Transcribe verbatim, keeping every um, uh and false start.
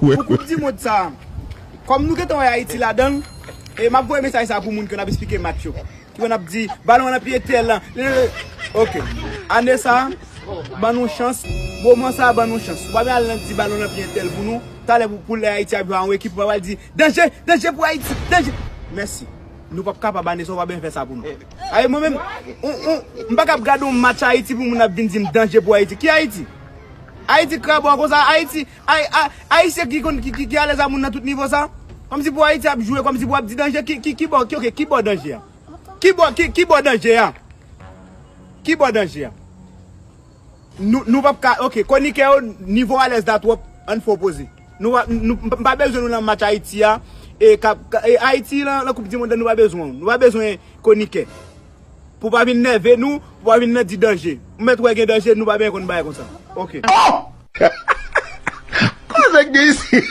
Pou koup di mond sa, kòm nou gentan wè Ayiti ladan l, e m ap voye mesaj sa pou moun ke n ap esplike match yo. Ki konn ap di, balon nan pye tèl lan. Ok. Ane sa, ban nou chans. Moman sa, ban nou chans. Ou pa vin al nan di balon nan pye tèl pou nou. Talè pou, pou lè Ayiti ap jwe a yon ekip, ou pa pral di, danje, danje pou Ayiti, danje. Mèsi. Nou p ap kapab ane sa, ou pa bezwen fè sa pou nou. Ayi, mwen menm, on, on, m pa kab gade yon match Ayiti pou moun ap vin di m danje pou Ayiti. Ki Ayiti? Ayiti krabò konsa, Ayiti, ay, ay, Ayisyen ki konn, ki, ki, ki alèz a moun nan tout nivo sa. Kòmsi pou Ayiti ap jwe, kòmsi pou ap di danje, ki, ki, ki bò, ki, ok, ki bò danje a? Ki bò, ki, ki bò danje a? Ki bò danje a? Nou, nou p ap ka, ok, konikè yo, nivo alèz la twòp, ann fè w poze. Nou, pa- nou, m pa bezwen nou nan match Ayiti a, e, ka, ka, e Ayiti lan, lan koup di mond la, nou pa bezwen w. Nou pa bezwen konikè. Pou pa vin nève nou, pou pa vin nan di danje. M mèt wè gen danje, nou pa bezwen konn bagay konsa. Ok. Koze k gen isi?